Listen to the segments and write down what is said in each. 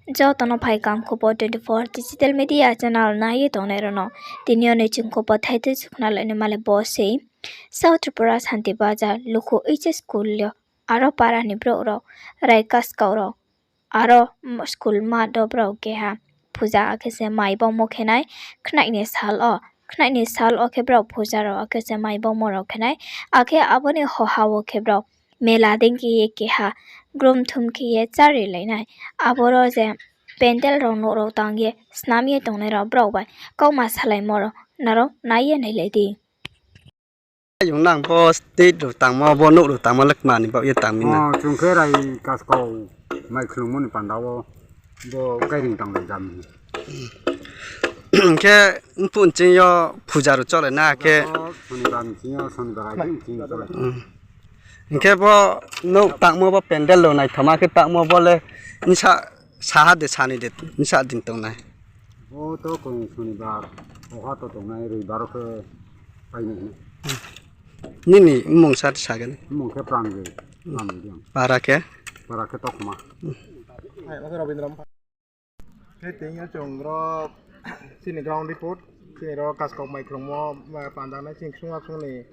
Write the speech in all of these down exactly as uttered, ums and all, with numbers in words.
Joto no phai kaham Khupo twenty four digital media channel nai ye tongnai rao no. Tini yo ni chung khupo thaitui sukhna lai ni male bo sei. South Tripura Santi Bazar Lukhu H S school yo aro para ni brouh rao, rai kaskau rao, aro school math o brao keha puja akhe se mai bangmo khe nai, khnai ni sal o, khnai ni sal o khe brao puja rao akhe se mai bangmo rao khe nai, akhe abo ni hoha wo khe brao mela dei khe ye keha grumthum khe ye chári lai nai. Aboro je pandal rao nouh rao tang ye snam ye tongnai rao brao bai kauma salaimo rao nrao nai ye nailai di. Ayong nang bo stage rao tangmo, bo nouh rao tangmo le kma ni baoh ye tang mi na? Chung khe rai kaskau mai khlungmo ni panda wo bo kairing tang lai jam. Hing khe mphuh nching yo puja rao cholai na khe. Sonibar nching yo, sonibar ai nching yo cholai. Hing khe bo nouh tangmo bo pandal rao naithoma khe tangmo bo le nsa saha de sani de nsa din tongnai? O to kong sonibar, oha to tongnai, roibar o khe painai. Nini mmung sa sa gani? Mmung khe Pranjoy, Pranjoy Reang. Para khe? Para khe Tokma. Khe tini yo chung ro chini ground report, chini ro kaskau mai khlungmo, panda nai chini ksung aksung ni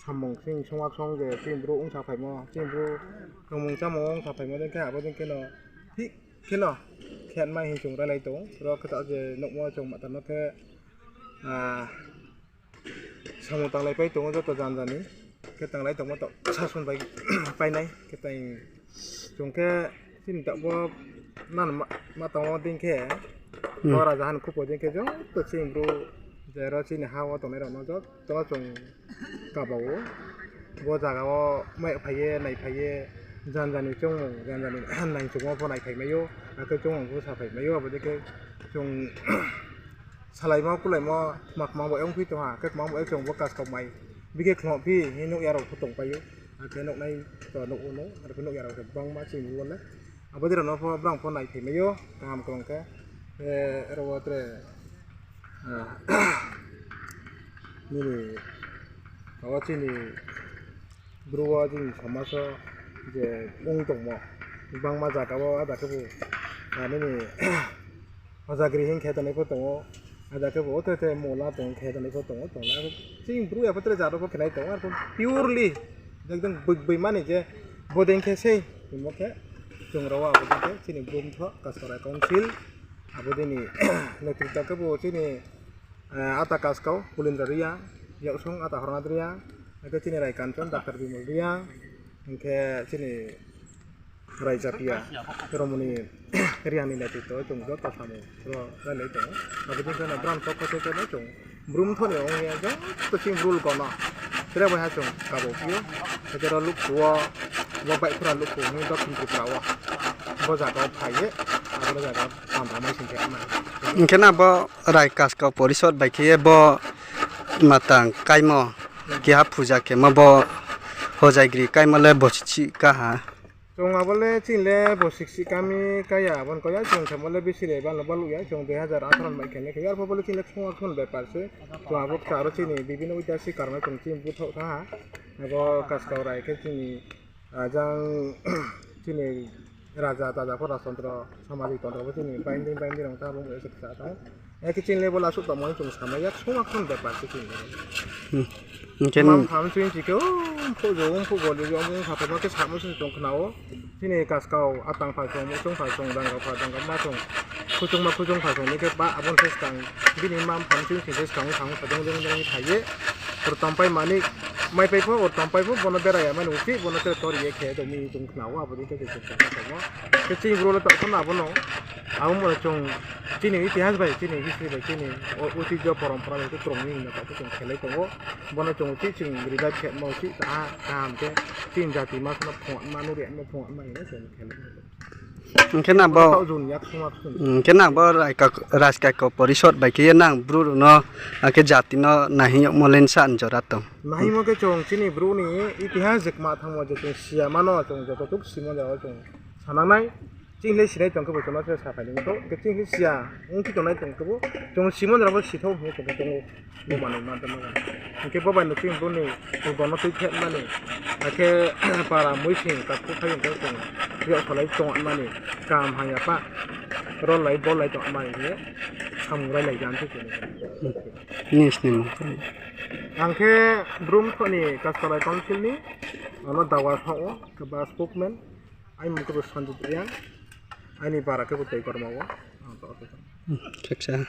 samung chini ksung aksung je chini brouh ong saphaimo, chini brouh tongmung chámung ong saphaimo dei khe abo dei kheno thik kheno khe mai hing chung railai tong. Ro khe taoh je nuhmo chung mata no khe samung tanglaipai tong o joto janja ni. Khe tanglai tongmo taoh sason bai painai khe tang chung khe chini taoh bo nang ma tong o dei khe, bo raja han khupo dei khe joto chini brouh je ro chini ha wo tongnai rao no joto no chung kaba ou. Bo zaga wo mai phai ye, naiphai ye, janja ni choungmung, janja ni naichungmo pho naiphai mai ou, akhe choungmung pho saphai mai ou, abo dei khe chung salaimo, kulaimo, kma kma bo ongphi tong ha, khe kma bo chung bo kaskau mai bikhe khloh phi hing nuh ya rao pho tongpai ou, akhe nuhnai to nuh ou no, aro khe nuh ya rao khe bangma chini bru wo le. Abo dei rao no pho brang pho naiphai mai ou, kaham krung khe, aro wo tre, nini, abo chini bru wo chini somajo je ong tongmo, bangma zaga wo ada khebu, nini hojagri hing khe tongnai pho tong ou, ada khebu ote te mola tong khe tongnai pho tong ou, tong le chini bru ya pho tre jaro pho khenai tong ou, arphuh purely ekdom boi, boi mani je bodei khe sei hingmo khe chung rao abo dei khe chini bru mthoh Kaskau Rai Council, abo dei ni netrito khebu chini ata Kaskau Pulendra Reang, yaksong ata Hornath Reang, akhe chini Rai Kanchon Doctor Bimol Reang, hing khe chini Rai Japia Romoni Reang ni netrito chung joto samung ro railai tong ou. Abo dei khe no brang tokho se khe no chung bru mthoh ni ong ye joto chini bru gono tre bai ha chung kabo phi ou. Khe ro lukhu wo, bo baihkhura lukhu hing Dokhin Tripura wo, bo zaga wo phai ye, abo zaga wo samra mai sing khe ma. Hing khe na bo Rai Kaskau Porishod bai khe ye bo matang kaimo, keha puja khemo bo hojagri kaimo le bosi sih ka ha. Chung abo le chini le bosi sih kami kaya, abo ni kau ya chung khemo le bisi le bano baluh ya, chung dui hazar atharo ni mai khe le khe, arphuh bo le chini le khongha khon bepar se. Chung abo khe aro chini bibino oitihasik karon no chung chini buthaoh thanng ha. Abo Kaskau Rai khe chini, jang chini raja taja pho rajtontro, samajik tontro pho chini binding binding rao ta bung ese kcha tong ou. Akhe chini le bo le asuh tongmo ni chung samai ya, khongha khon bepar se chini le. Hing khe mang pham chini si khe, mphuh jo, mphuh goli jo, mphuh saphaimo khe samo se chung khna ou. Chini Kaskau atang pha chung, muchung pha chung, dangrao pha dangrao ma chung, khuchungma khuchung pha chung ni khe ba abo ni khe skang, bini mang pham chini si khe skang thang sa jong jong jong phai ye, rtom pai mani, maipai pho, rtom pai pho, bono bera ya mani uchih, bono tre tor ye khe tong mi chung khna ou, abo dei khe chung khna ou. Khe chini bru le taoh pho no abo no, abo mo chung chini itihas bai, chini history bai, chini oitihyo porompora bai khe krung ni hing no taoh pho chung khelai tong ou. Bono chung uchih chung revive khemo uchih ta ha, kaham khe chini jati ma no phung ma, nuri ma phung ma hing no chung khelai tong ou. Hing khe na bo, hing khe nang bo Rai Kaskau Porishod bai khe ye nang bru rao no, akhe jati no nahing yagmo le nsa ni jora tong. Nahingmo khe chung chini bru ni itihas je kma thanngmo je chung siya mano, chung joto tuk simon jora wo chung sanang nai. Chini le sinai tong khebu chung no se saphai ni tong, khe chini le siya ongphi tongnai tong khebu, chung simon jora bo sithou hing ye chung tong ou. Bo manoi ma tongma. Hing khe bo bai no chini bru ni gono tui khe mani, akhe para muising takhu phai hing khe chung yak salai tong mani, kaham hamya pah. Rol lai bol lai tong mai ye, samung rai lai jam se khe. Ni sini mo. Ang khe Brum thoh ni Kastalai Council ni, ano dawa thoh o, khe ba spokesman, aini mung khe bo Sanjit Reang, aini bara khe bo Tei Korma o, ang to. Thaksa.